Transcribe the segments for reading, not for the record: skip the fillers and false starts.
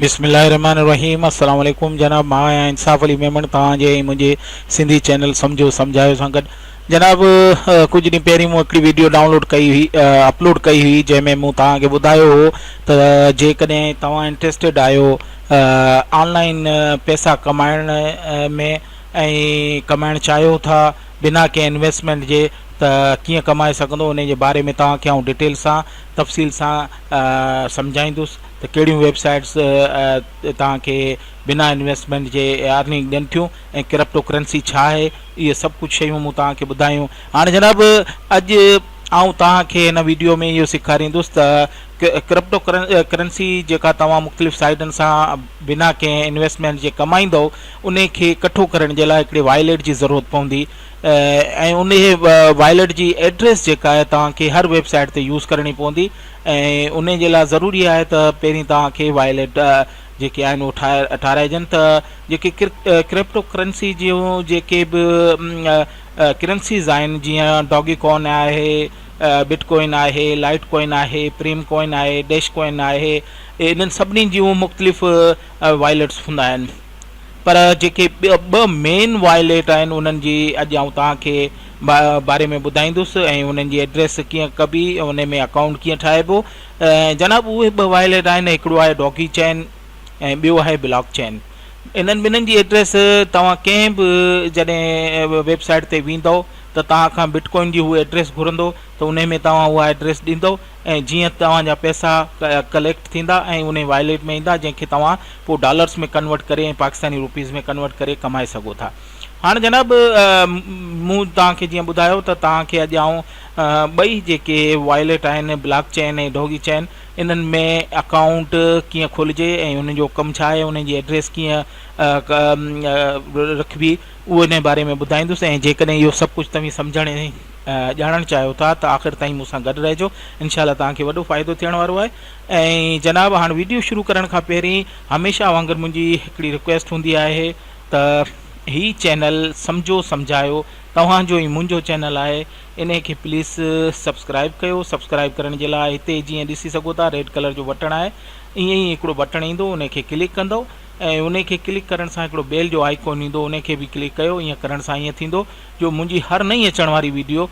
بسم الله الرحمن الرحيم السلام عليڪم جناب مان آهيان انصاف علي ميمڻ توهان جي ۽ منهنجي سنڌي چينل سمجهو سمجهايو سان گڏ جناب ڪجهه ڏينهن پهرين مون هڪڙي ويڊيو ڊائونلوڊ ڪئي هئي اپلوڊ ڪئي هئي جنهن ۾ مون توهان کي ٻڌايو هو ته جيڪڏهن توهان انٽريسٽيڊ آهيو آن لائن پئسا ڪمائڻ ۾ ۽ ڪمائڻ چاهيو ٿا بنا ڪنهن انويسٽمينٽ جي ته ڪيئن ڪمائي سگهندو انهي جي باري ۾ توهان کي آئون ڊيٽيل سان تفصيل سان سمجهائيندس ته ڪهڙيون ويب سائيٽس توهان کي بنا انويسٽمينٽ جي ارننگ ڏين ٿيون ۽ ڪرپٽو ڪرنسي ڇا آهي اهي سڀ ڪجهه شيون مون توهان کي ٻڌايون هاڻي جناب اڄ آئون توهان کي هن ويڊيو ۾ اهو سيکاريندس ته ڪرپٽو ڪرنسي جيڪا توهان مختلف سائيٽن سان بنا ڪنهن انويسٽمينٽ جي ڪمائيندو انهي کي ڪٺو ڪرڻ جي لاء هڪڙي وائليٽ جي ضرورت پوندي ۽ انهي وائليٽ جي ايڊريس جيڪا آهي توهان کي هر ويب سائيٽ تي يوز ڪرڻي پوندي ۽ انهي جي لاء ضروري آهي ته پهرين توهان کي وائليٽ جيڪي آهن اهي ٺاهرائجن ته جيڪي ڪرپٽو ڪرنسي جون جيڪي به ڪرنسيز آهن جيئن ڊاگي ڪوائن آهي بٽ ڪوائن آهي لائيٽ ڪوائن آهي پريم ڪوائن آهي ڊيش ڪوائن آهي انهن سڀني جون مختلف وائليٽس هوندا آهن پر جيڪي ٻه مين وائليٽ آهن انهن جي اڄ آئون توهان کي باري ۾ ٻڌائيندس ۽ انهن جي ايڊريس ڪيئن ڪبي ۽ انهي ۾ اڪائونٽ ڪيئن ٺاهبو جناب اهي ٻه وائليٽ آهن هڪڙو آهي ڊاگي چين ۽ ٻيو آهي بلاڪ چين انهن ٻنهن جي ايڊريس توهان ڪنهن به جڏهن ويب سائيٽ تي ويندو ته توهان کان بٽ ڪوائن جي هو ايڊريس گهرندو ته انهي ۾ توهان اها ايڊريس ڏيندو ۽ جيئن توهان جا پئسا ڪليڪٽ ٿيندا ۽ انهي وائليٽ ۾ ايندا جنهن کي توهان پوء ڊالرس ۾ ڪنورٽ ڪري ۽ پاڪستاني روپيز ۾ ڪنورٽ ڪري ڪمائي سگهو ٿا. هاڻ جناب مون توهان کي جيئن ٻڌايو ته توهان کي اڄ آئون ٻئي جيڪي وائليٽ آهن بلاڪ چين ۽ ڊوگي چين انهن ۾ اڪائونٽ ڪيئن کولجي ۽ انهن جو ڪم ڇا آهي انهن جي ايڊريس ڪيئن رکبي اهو انهي باري ۾ ٻڌائيندس ۽ جيڪڏهن اهو سڀ ڪجهه توهين سمجهڻ ۽ ڄاڻڻ چاهيو ٿا ته آخر تائين مون سان گڏ رهجو انشاء الله توهان کي وڏو فائدو ٿيڻ وارو آهي ۽ جناب هاڻ ويڊيو شروع ڪرڻ کان پهرين هميشه وانگر منهنجي هڪڙي رڪويسٽ هوندي آهي ته هي چينل سمجهو سمجهايو توهان جو ۽ منهنجو چينل آهي انهي کي پليز سبسڪرائب ڪيو سبسڪرائب ڪرڻ جي لاء هتي جيئن ڏسي سگهو ٿا ريڊ ڪلر جو بٽڻ آهي ائين ئي هڪڙو بٽڻ ايندو انهي کي ڪلڪ ڪندو ۽ انهي کي ڪلڪ ڪرڻ سان هڪڙو بيل جو آئيڪون ايندو انهي کي به ڪلڪ ڪيو ائين ڪرڻ سان ائين ٿيندو جو منهنجي هر نئين اچڻ واري ويڊيو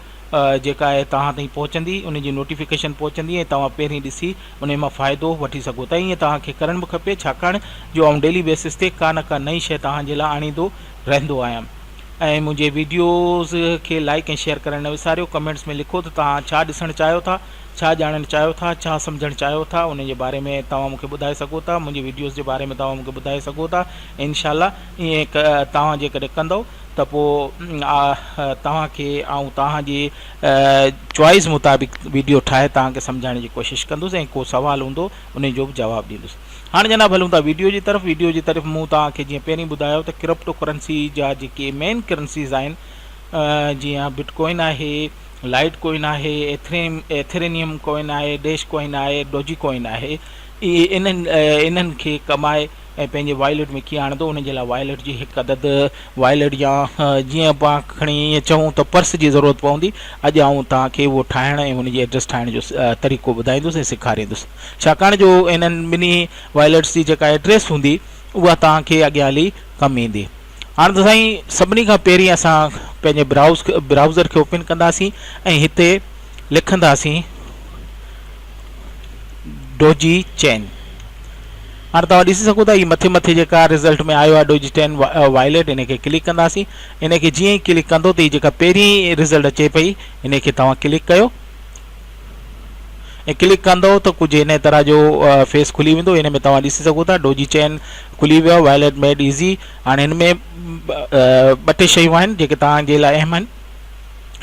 جيڪا آهي توهان تائين پهچندي ان جي نوٽيفڪيشن پهچندي ۽ توهان پهرين ڏسي انهي مان فائدو وٺي سگهو ٿا ائين توهان کي ڪرڻ به کپي ڇاڪاڻ جو آئون ڊيلي بيسس تي ڪا نه ڪا نئين شيء توهان جي لاء آڻيندو رهندو آهيان ۽ منهنجي ويڊيوز کي لائيڪ ۽ شيئر ڪرڻ نه وساريو ڪمينٽس ۾ لکو ته توهان ڇا ڏسڻ چاهيو ٿا ڇا ڄاڻڻ چاهيو ٿا، ڇا سمجهڻ چاهيو ٿا، انهي جي باري ۾ توهان مون کي ٻڌائي سگهو ٿا، منهنجي وڊيوز جي باري ۾ توهان مون کي ٻڌائي سگهو ٿا، انشاء الله ائين توهان جيڪڏهن ڪندؤ ته پوء توهان کي آئون توهان جي چوائس مطابق وڊيو ٺاهي توهان کي سمجهائڻ جي ڪوشش ڪندس ۽ ڪو سوال هوندو انهي جو به جواب ڏيندس. هاڻي جناب هلون ٿا وڊيو جي طرف، وڊيو جي طرف مون توهان کي جيئن پهرين ٻڌايو ته ڪرپٽو ڪرنسي جا جيڪي مين ڪرنسيز آهن جيئن بٽ ڪوائن آهي، لائيٽ ڪوائن آهي، ايٿرينيم ڪوائن آهي، ڊيش ڪوائن آهي، ڊوجي ڪوائن آهي، اهي انهن انهن کي ڪمائي ۽ پنهنجي وائليٽ ۾ ڪيئن آڻندو ان جي لاء وائليٽ جي هڪ عدد وائليٽ يا جيئن پاڻ کڻي ائين چئون ته پرس جي ضرورت پوندي اڄ آئون توهان کي اهو ٺاهڻ ۽ ان جي ايڊريس ٺاهڻ جو طريقو ٻڌائيندس ۽ سيکاريندس ڇاڪاڻ جو انهن ٻنهي وائليٽس جي جيڪا ايڊريس هوندي اها توهان کي اڳيان هلي ڪم ايندي. هاڻ ته سائين سڀني کان پهرين اسان پنهنجي برائوز برائوزر کي اوپن ڪنداسين ۽ هتي لکنداسين ڊوجي چين هاڻ توهان ڏسي سگهو ٿا هي مٿي مٿي جيڪا رزلٽ ۾ آيو آهي ڊوجي چين وائليٽ ان کي ڪلڪ ڪنداسين ان کي جيئن ئي ڪلڪ ڪندو ته هي جيڪا پهرين رزلٽ اچي پئي ان کي توهان ڪلڪ ڪيو ۽ ڪلڪ ڪندو ته ڪجهه ان طرح جو فيس کلي ويندو ان ۾ توهان ڏسي سگهو ٿا ڊوجي چين کلي ويو وائليٽ ميڊ ايزي هاڻي هن ۾ ٻه ٽي شيون آهن جيڪي توهان جي لاء اهم آهن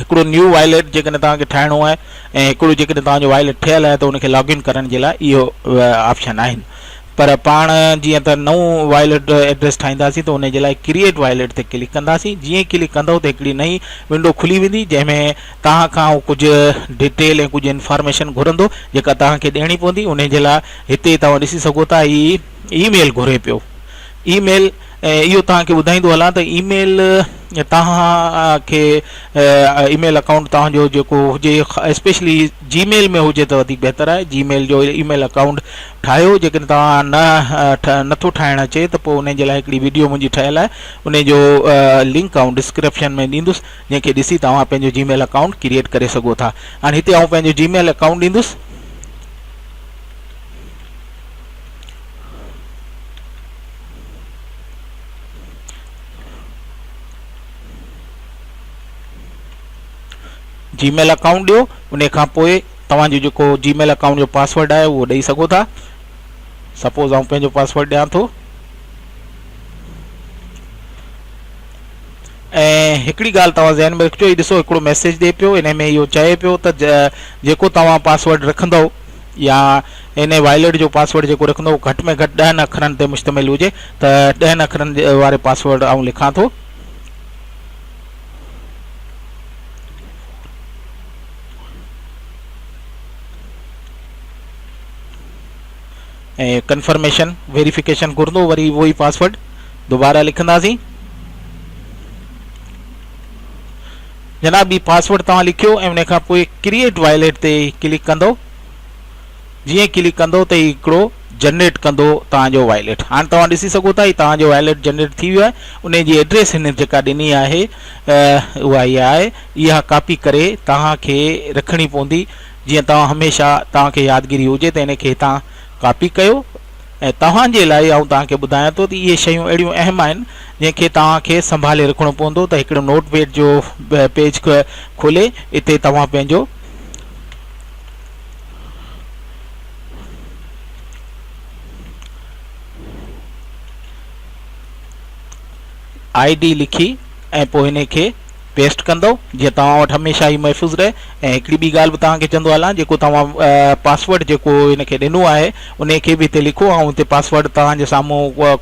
هڪڙو نيو وائليٽ جيڪڏهن توهان کي ٺاهڻو آهي ۽ هڪڙو جيڪڏهن توهان جو وائليٽ ٺهيل آهي ته ان کي لاگ ان ڪرڻ جي لاء اهو آپشن آهن پر پاڻ جيئن ته نئون وائليٽ ايڊريس ٺاهينداسين ته ان جي لاء ڪريئيٽ وائليٽ تي ڪلڪ ڪنداسين جيئن ئي ڪلڪ ڪندو ته هڪڙي نئين ونڊو کلي ويندي جنهن ۾ توهان کان هو ڪجهه ڊيٽيل ۽ ڪجهه انفارميشن گهرندو جيڪا توهان کي ڏيڻي پوندي ان جي لاء هتي توهان ڏسي سگهو ٿا هي اي ميل گهري پيو اي ميل ۽ اهو توهان کي ٻڌائيندو هلان ته اي ميل توهان کي اي ميل اڪائونٽ توهان جو جيڪو هجي اسپيشلي جي ميل ۾ هجي ته وڌيڪ بهتر آهي جي ميل جو اي ميل اڪائونٽ ٺاهيو جيڪڏهن توهان نه نٿو ٺاهڻ اچي ته پوء ان جي لاء هڪڙي ويڊيو منهنجي ٺهيل آهي ان جو لنڪ آئون ڊسڪرپشن ۾ ڏيندس جنهن کي ڏسي توهان پنهنجو جي ميل اڪائونٽ ڪريئيٽ ڪري سگهو ٿا هاڻي هتي آئون پنهنجو جي ميل اڪائونٽ ڏيندس جي ميل اڪائونٽ ڏيو ان کان پوء توهان جو جيڪو جي ميل اڪائونٽ جو پاسورڊ آهي اهو ڏئي سگهو ٿا سپوز آئون پنهنجو پاسورڊ ڏيان ٿو ۽ هڪڙي ڳالهه توهان ذهن ۾ رکجو هي ڏسو هڪڙو ميسيج ڏئي پيو ان ۾ اهو چئي پيو ته جيڪو توهان پاسورڊ رکندو يا ان وائليٽ جو پاسورڊ جيڪو رکندو اهو گهٽ ۾ گهٽ ڏهن اکرن تي مشتمل هجي ته ڏهن اکرن واري پاسورڊ آئون لکان ٿو. ۽ ڪنفرميشن ويريفڪيشن گهرندو وري اهو ئي پاسورڊ دوباره لکنداسين. جناب هي پاسورڊ توهان لکيو ۽ ان کان پوء ڪريئيٽ وائليٽ تي ڪلڪ ڪندو جيئن ڪلڪ ڪندو ته هي هڪڙو جنريٽ ڪندو توهان جو وائليٽ هاڻ توهان ڏسي سگهو ٿا هي توهان جو وائليٽ جنريٽ ٿي ويو آهي ان جي ايڊريس هن جيڪا ڏني آهي اها اها آهي اها ڪاپي ڪري توهان کي رکڻي پوندي جيئن توهان هميشه توهان کي يادگيري هجي ته ان کي هتان ڪاپي ڪيو ۽ توهان جي لاء آئون توهان کي ٻڌايان ٿو ته اهي شيون اهڙيون اهم آهن جنهن کي توهان کي سنڀالي رکڻو پوندو ته هڪڙو نوٽ پيڊ جو پيج کولي اتي توهان پنهنجو I D لکي ۽ پوء هن کي پيسٽ ڪندؤ جيئن توهان وٽ هميشه هي محفوظ رهي ۽ هڪڙي ٻي ڳالهه به توهان کي چوندو هلان جيڪو توهان پاسورڊ جيڪو هن کي ڏنو آهي انهي کي به هتي لکو آئون هتي پاسورڊ توهان جي سامهون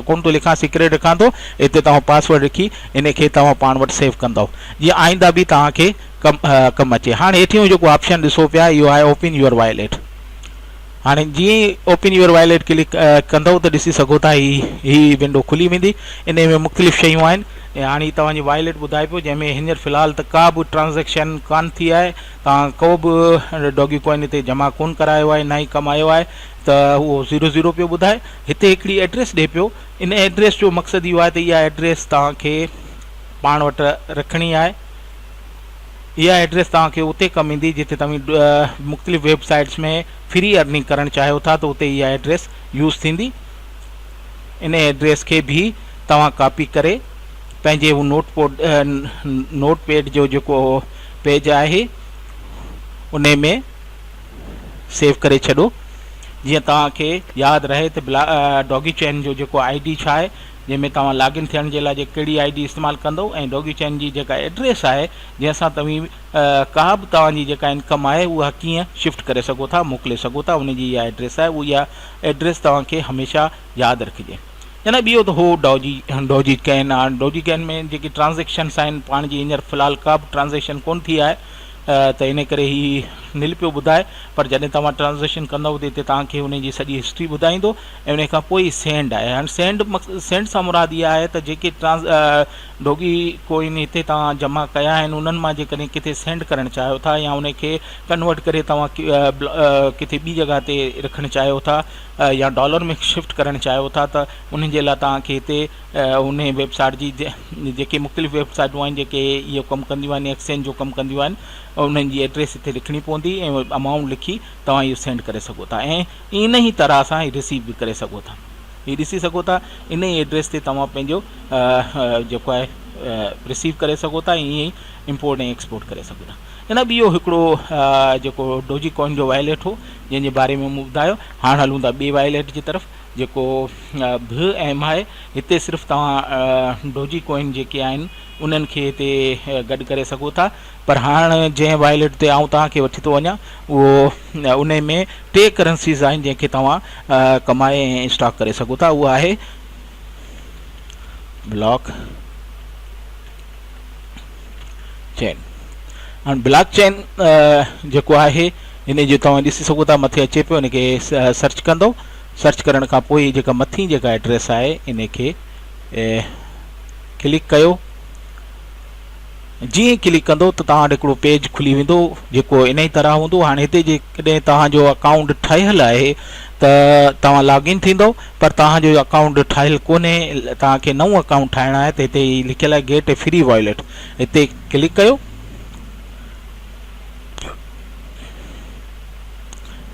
ڪونه ٿو لکان سيڪريٽ رکان ٿو هتي توهان پاسورڊ لکي ان کي توهان پاڻ وٽ سيو ڪندؤ جيئن آئنده به توهان کي ڪم ڪم اچي هاڻي هيٺيون جيڪو آپشن ڏسو پيا اهو آهي اوپن your wallet هاڻي جيئن ئي اوپن your wallet click ڪندؤ ته ڏسي سگهو ٿا هي هي ونڊو کلي ويندي انهي ۾ مختلف شيون آهن ۽ هاڻي هي توهان جي وائليٽ ٻڌائي پيو جنهن ۾ هينئر في الحال ته ڪا به ٽرانزيڪشن ڪانه ٿي آهي توهان ڪو به ڊوگي ڪوائن هتي جمع ڪونه ڪرايو آهي نه ئي ڪمايو آهي ته اهو زيرو زيرو پيو ٻڌائي هتي هڪڙي ايڊريس ڏي پيو ان ايڊريس جو مقصد اهو آهي ته اها ايڊريس توهان کي پاڻ وٽ رکڻي آهي اها ايڊريس توهان کي اتي ڪم ايندي جتي توهين مختلف ويب سائيٽس ۾ فري ارننگ ڪرڻ چاهيو ٿا ته اتي اها ايڊريس يوز ٿيندي. ان ايڊريس کي به توهان ڪاپي ڪري پنهنجي هو نوٽ پوڊ نوٽ پيڊ جو جيڪو پيج آهي ان ۾ سيو ڪري ڇڏو جيئن توهان کي ياد رهي ته ڊاگي چين جو جيڪو I D ڇا آهي جنهن ۾ توهان لاگ ان ٿيڻ جي لاء جي ڪهڙي I D استعمال ڪندو ۽ ڊوگي چين جي جيڪا ايڊريس آهي جنهن سان توهين ڪا به توهان جي جيڪا انڪم آهي اها ڪيئن شفٽ ڪري سگهو ٿا موڪلي سگهو ٿا ان جي اها ايڊريس آهي اها ايڊريس توهان کي هميشه ياد رکجي جنا ٻيو ته هو ڊوجي ڊوجي ڪين آهي ڊوجي ڪين ۾ جيڪي ٽرانزيڪشنس آهن پاڻ جي هينئر في الحال ڪا به ٽرانزيڪشن ڪون ٿي آهي ته ان ڪري هي نل پيو ٻڌائي پر جڏهن توهان ٽرانزيڪشن ڪندو ته هتي توهان کي ان جي سڄي هسٽري ٻڌائيندو ۽ ان کان پوء ئي سينڊ آهي هاڻي سينڊ سينڊ سان مراد اها آهي ته جيڪي ٽرانز ڊوگي ڪوئن هتي توهان جمع ڪيا آهن انهن مان جيڪڏهن ڪٿي سينڊ ڪرڻ چاهيو ٿا يا ان کي ڪنورٽ ڪري توهان ڪٿي ٻي جڳهه تي رکڻ چاهيو ٿا يا ڊالر ۾ شفٽ ڪرڻ چاهيو ٿا ته انهن جي لاء توهان کي هتي انهي ويب سائيٽ جي جيڪي مختلف ويب سائيٽون آهن جيڪي اهو ڪم ڪنديون آهن ايڪسچينج جو ڪم ڪنديون آهن انهن جي ايڊريس هتي لکڻي پوندي ۽ امائونٽ لکي توهان اهو سينڊ ڪري سگهو ٿا ۽ ان ئي طرح سان هي رسيو به ڪري سگهو ٿا هي ڏسي سگهو ٿا ان ئي ايڊريس تي توهان پنهنجو جيڪو آهي رسيو ڪري سگهو ٿا ۽ ائين ئي امپورٽ ۽ ايڪسپورٽ ڪري سگهو ٿا ان ٻيو هڪڙو جيڪو ڊوجي ڪوائن جو وائليٽ هو جنهن جي باري ۾ مون ٻڌايو هاڻ هلون ٿا ٻي وائليٽ جي طرف جيڪو به اهم آهي هتي صرف توهان ڊوجي ڪوائن جيڪي آهن انهن کي هتي گڏ ڪري سگهو ٿا پر هاڻ جنهن وائليٽ تي آئون توهان کي وٺي ٿو وڃان اهو انهي ۾ ٽي ڪرنسيز آهن جنهن کي توهان ڪمائي ۽ اسٽاڪ ڪري سگهو ٿا اهو آهي بلاڪ چين هاڻ بلاڪ چين جيڪو آهي ان جو توهان ڏسي سگهو ٿا مٿي اچي پيو ان کي سرچ ڪندو سرچ ڪرڻ کان پوء جيڪا مٿين جيڪا ايڊريس آهي ان کي ڪلڪ ڪيو. جيئن ئي ڪلڪ ڪندو ته توهان وٽ هڪڙو پيج کلي ويندو جيڪو انهي طرح هوندو. هاڻي هتي جيڪڏهن توهان جو اڪائونٽ ٺهيل آهي ته توهان لاگ ان ٿيندو پر توهان جو اڪائونٽ ٺاهيل ڪونهي توهان کي نئون اڪائونٽ ٺاهڻ آهي ته هتي هي لکيل آهي گيٽ اي فري واليٽ هتي ڪلڪ ڪيو.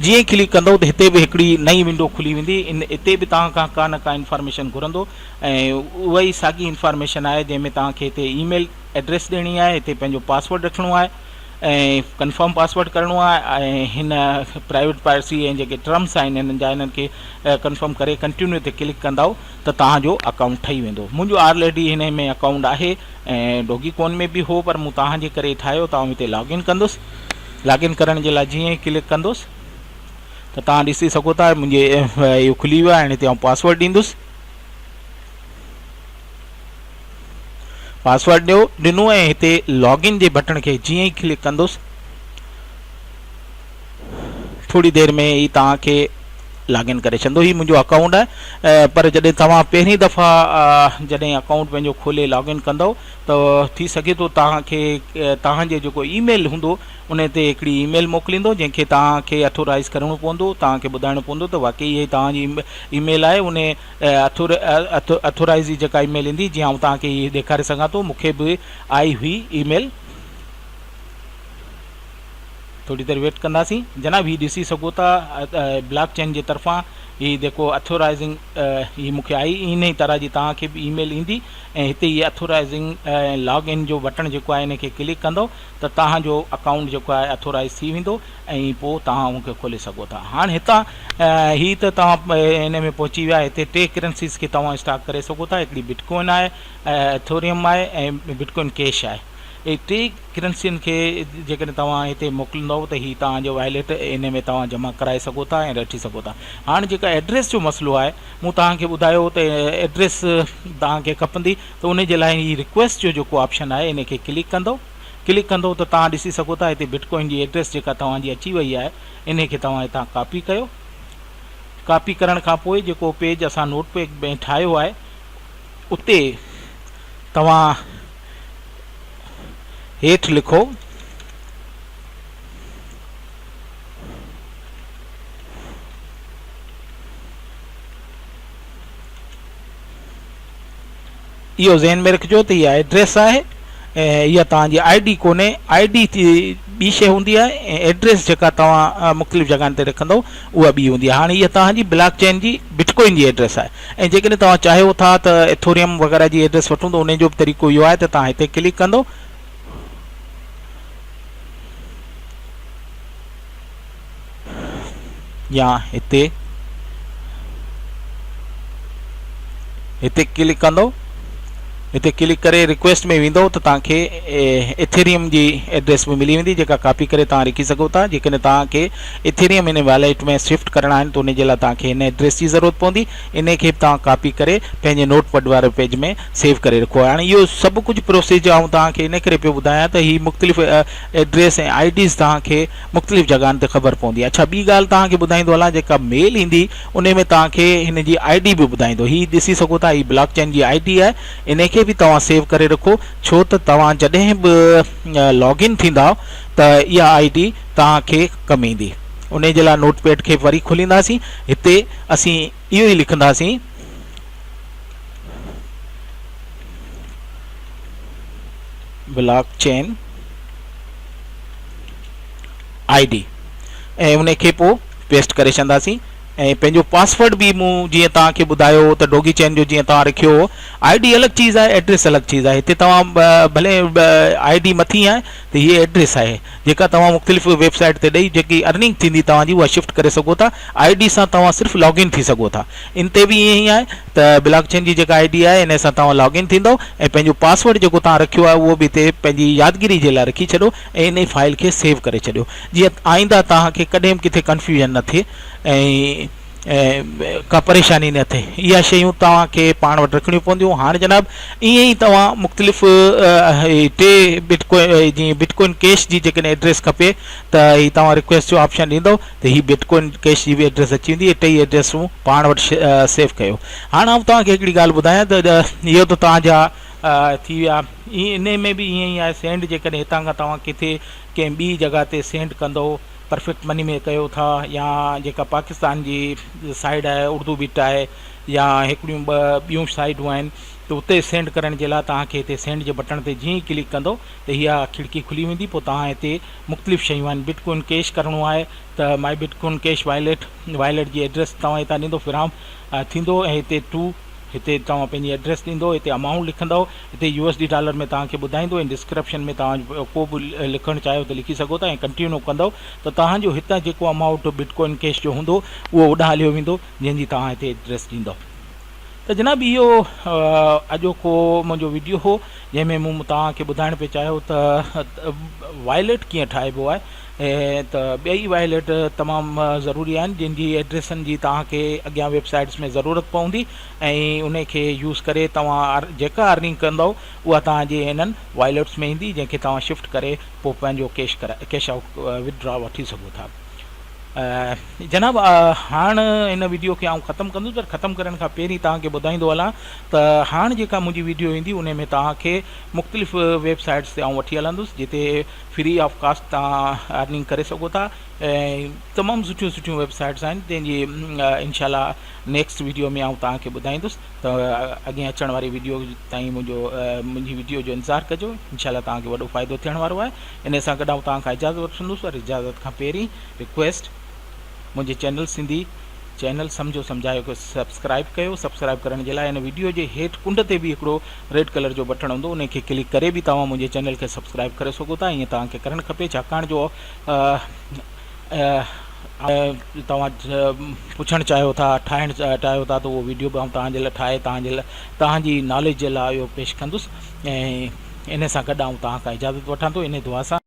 جيئن ئي ڪلڪ ڪندو ته هتي به هڪڙي نئين ونڊو کلي ويندي ان هتي به توهان کان ڪا نه ڪا انفارميشن گهرندو ۽ اها ئي ساڳي انفارميشن آهي جنهن ۾ توهان کي هتي اي ميل ايڊريس ڏيڻي آهي هتي پنهنجو پاسورڊ رکڻو آهي ۽ ڪنفرم پاسورڊ ڪرڻو آهي ۽ هن پرائيويٽ پاليسي ۽ جيڪي ٽرمس آهن هنن جا هنن کي ڪنفرم ڪري ڪنٽينيو تي ڪلڪ ڪندؤ ته توهان جو اڪائونٽ ٺهي ويندو منهنجو آلريڊي هن ۾ اڪائونٽ آهي ۽ ڊوگي ڪون ۾ به هو پر مون توهان جي ڪري ٺاهيو ته آئون هتي لاگ ان ڪندس لاگ ان ڪرڻ جي لاء جيئن ئي ڪلڪ ڪندس ته توهان ڏسي سگهو ٿا منهنجي اهو کلي ويو آهي هاڻي هتي آئون پاسورڊ ڏيندس پاسورڊ ڏيو ڏنو ۽ هتي لاگ ان جي بٽڻ کي جيئن ئي ڪلڪ ڪندس ٿوري دير ۾ ئي توهان کي لاگ ان ڪري ڇڏندو هي منهنجو اڪائونٽ آهي پر جڏهن توهان پهرين دفعا جڏهن اڪائونٽ پنهنجو کولي لاگ ان ڪندو ته ٿي سگهي ٿو توهان کي توهان جي جيڪو اي ميل هوندو ان تي هڪڙي اي ميل موڪليندو جنهن کي توهان کي اٿورائز ڪرڻو پوندو توهان کي ٻڌائڻو پوندو ته واقعي هي توهان جي اي ميل آهي ان اٿورائز جي جيڪا اي ميل ايندي جيئن آئون توهان کي هي ڏيکاري سگهان ٿو مون کي به آئي هئي اي ميل ٿوري دير ويٽ ڪنداسين جناب هي ڏسي سگهو ٿا بلاڪ چين جي طرفان هي جيڪو اٿورائزنگ هي مونکي آئي ان ئي طرح جي توهان کي به اي ميل ايندي ۽ هتي هي اٿورائزنگ ۽ لاگ ان جو بٽڻ جيڪو آهي ان کي ڪلڪ ڪندو ته توهان جو اڪائونٽ جيڪو آهي اٿورائز ٿي ويندو ۽ پوء توهان ان کي کولي سگهو ٿا هاڻ هتان هي ته توهان ان ۾ پهچي ويا هتي ٽي ڪرنسيز کي توهان اسٽاڪ ڪري سگهو ٿا هڪڙي بٽ ڪوئن آهي ايٿوريم آهي ۽ بٽ ڪوئن ڪيش آهي اهي ٽي ڪرنسين کي جيڪڏهن توهان هتي موڪليندؤ ته هي توهان جو واليٽ ان ۾ توهان جمع ڪرائي سگهو ٿا ۽ رکي سگهو ٿا. هاڻ جيڪا ايڊريس جو مسئلو آهي مون توهان کي ٻڌايو هو ته ايڊريس توهان کي کپندي ته ان جي لاء هي رڪويسٽ جو جيڪو آپشن آهي ان کي ڪلڪ ڪندؤ ڪلڪ ڪندؤ ته توهان ڏسي سگهو ٿا هتي بٽ ڪوائن جي ايڊريس جيڪا توهان جي اچي وئي آهي ان کي توهان هتان ڪاپي ڪيو ڪاپي ڪرڻ کان پوء جيڪو پيج اسان نوٽ پيڊ ۾ ٺاهيو آهي اتي توهان هيٺ لکو. اهو ذهن ۾ رکجو ته اها ايڊريس آهي ۽ اها توهان جي I D ڪونهي I D ٻي شيء هوندي آهي ۽ ايڊريس جيڪا توهان مختلف جڳهن تي رکندو اها ٻي هوندي آهي هاڻي اها توهان جي بلاڪ چين جي بٽ ڪوائن جي ايڊريس آهي ۽ جيڪڏهن توهان چاهيو ٿا ته ايٿوريم وغيره جي ايڊريس وٺون ته انهي جو به طريقو اهو آهي ته توهان هتي ڪلڪ ڪندو يا هتي هتي ڪلڪ ڪندو هتي ڪلڪ ڪري رڪويسٽ ۾ ويندو ته توهان کي ايٿيريم جي ايڊريس به ملي ويندي جيڪا ڪاپي ڪري توهان رکي سگهو ٿا جيڪڏهن توهان کي ايٿيريم هن واليٽ ۾ شفٽ ڪرڻا آهن ته ان جي لاء توهان کي هن ايڊريس جي ضرورت پوندي ان کي به توهان ڪاپي ڪري پنهنجي نوٽ پيڊ واري پيج ۾ سيو ڪري رکو هاڻي اهو سڀ ڪجهه پروسيس جو آئون توهان کي ان ڪري پيو ٻڌايان ته هي مختلف ايڊريس ۽ I Ds توهان کي مختلف جڳهن تي خبر پوندي. اڇا ٻي ڳالهه توهان کي ٻڌائيندو هلان جيڪا ميل ايندي انهي ۾ توهان کي هن جي I D به ٻڌائيندو. هي ڏسي سگهو ٿا هي بلاڪ چين جي I D آهي انهي کي به توهان سيو ڪري رکو ڇو ته توهان جڏهن به لاگ ان ٿيندا ته اها I D توهان کي ڪم ايندي. انهي جي لاء نوٽ پيڊ کي وري کولينداسين هتي اسين اهو ئي لکنداسين. بلاڪ چين I D ۽ ان کي پوء پيسٽ ڪري ڇڏنداسين ۽ پنهنجو پاسورڊ به مون جيئن توهان کي ٻڌايو هو ته ڊوگي چين جو جيئن توهان رکيو هو I D الڳ چيز آهي ايڊريس الڳ چيز آهي هتي توهان ڀلي I D مٿي آهي ته هي ايڊريس آهي جيڪا توهان مختلف ويب سائيٽ تي ڏئي جيڪي ارننگ ٿيندي توهان جي اها شفٽ ڪري سگهو ٿا I D سان توهان صرف لاگ ان ٿي سگهو ٿا ان تي به ائين ئي آهي ته بلاڪ چين جي جيڪا I D آهي ان سان توهان لاگ ان ٿيندو ۽ پنهنجو پاسورڊ جيڪو توهان رکيو آهي اهو به هتي پنهنجي يادگيري جي لاء رکي ڇڏو ۽ انهي فائل کي سيو ڪري ڇڏيو جيئن آئنده توهان کي ڪڏهن به ڪٿي ڪنفيوزن نه ٿئي ۽ ڪا پريشاني نه ٿئي اها شيون توهان کي پاڻ وٽ رکڻيون پونديون هاڻ جناب ائين ئي توهان مختلف ٽي بٽ ڪوئن جيئن بٽ ڪوئن ڪيش جي جيڪڏهن ايڊريس کپي ته هي توهان رڪويسٽ جو آپشن ڏيندو ته هي بٽ ڪوئن ڪيش جي به ايڊريس اچي ويندي ٽئي ايڊريسون پاڻ وٽ سيو ڪيو هاڻ آئون توهان کي هڪڙي ڳالهه ٻڌايان ته اهو ته توهان جا ٿي ويا انهي ۾ به ائين ئي آهي سينڊ جيڪڏهن هتان کان توهان ڪٿي ڪنهن ٻي جڳهه تي سينڊ ڪندو پرفيڪٽ مني ۾ ڪيو ٿا يا جيڪا پاڪستان جي سائيڊ آهي اردو بٽ آهي يا هڪڙيون ٻه ٻيون سائيڊون آهن ته اتي سينڊ ڪرڻ جي لاء توهان کي هتي سينڊ جي بٽڻ تي جيئن ئي ڪلڪ ڪندو ته اها کڙڪي کلي ويندي پوء توهان هتي مختلف شيون آهن بٽ ڪوئن ڪيش ڪرڻو آهي ته my bitcoin cash wallet wallet جي ايڊريس توهان هتان ڏيندو فرام ٿيندو ۽ هتي ٽو هتي توهان پنهنجي ايڊريس ڏيندو هتي امائونٽ لکندؤ هتي يو ايس ڊي ڊالر ۾ توهان کي ٻڌائيندو ۽ ڊسڪرپشن ۾ توهان ڪو به لکڻ چاهيو ته لکي سگهو ٿا ۽ ڪنٽينو ڪندؤ ته توهان جو هتان جيڪو امائونٽ بٽ ڪوائن ڪيش جو هوندو اهو اوڏانهن هليو ويندو جنهن جي توهان هتي ايڊريس ڏيندؤ ته جناب اهو اڄوڪو منهنجو وڊيو هو جنهن ۾ مون توهان کي ٻڌائڻ پئي چاهيو ته وائليٽ ڪيئن ٺاهبو آهي ته ٻئي وائليٽ تمام ضروري آهن جن جي ايڊريسن جي توهان کي اڳيان ويب سائيٽس ۾ ضرورت پوندي ۽ انهي کي يوز ڪري توهان جيڪا ارننگ ڪندؤ اها توهان جي انهن وائليٽس ۾ ايندي جنهن کي توهان شفٽ ڪري پوء پنهنجو ڪيش ڪيش آئوٽ ودڊرا وٺي سگهو ٿا. جناب هاڻ هن وڊيو کي آئون ختم ڪندس پر ختم ڪرڻ کان پهرين توهان کي ٻڌائيندو هلان ته هاڻ جيڪا منهنجي وڊيو ايندي انهي ۾ توهان کي مختلف ويب سائيٽس تي آئون وٺي هلندس جتي فري آف ڪاسٽ توهان ارننگ ڪري سگهو ٿا ۽ تمام سٺيون سٺيون ويب سائيٽس آهن جنهن جي انشاء الله نيڪسٽ ويڊيو ۾ آئون توهان کي ٻڌائيندس ته اڳئين اچڻ واري ويڊيو تائين منهنجو منهنجي ويڊيو جو انتظار ڪجو انشاء الله توهان کي وڏو فائدو ٿيڻ وارو آهي ان سان گڏ آئون توهان کان اجازت وٺندس پر اجازت کان پهرين رڪويسٽ منهنجي چينل سنڌي چينل سمجهو سمجهايو کي سبسڪرائب ڪيو سبسڪرائب ڪرڻ جي لاء هن ويڊيو جي هيٺ ڪنڊ تي به هڪڙو ريڊ ڪلر جو بٽڻ هوندو انهي کي ڪلڪ ڪري به توهان منهنجي چينل کي سبسڪرائب ڪري سگهو ٿا ائين توهان کي ڪرڻ کپي ڇاڪاڻ جو توهان پڇڻ چاهيو ٿا ٺاهڻ چاهيو ٿا ته اهو ويڊيو به آئون توهان جي لاء ٺاهي توهان جي لاء توهان جي ناليج جي لاء اهو پيش ڪندس ۽ انهي سان گڏ آئون توهان کان اجازت وٺان ٿو انهي دعا سان.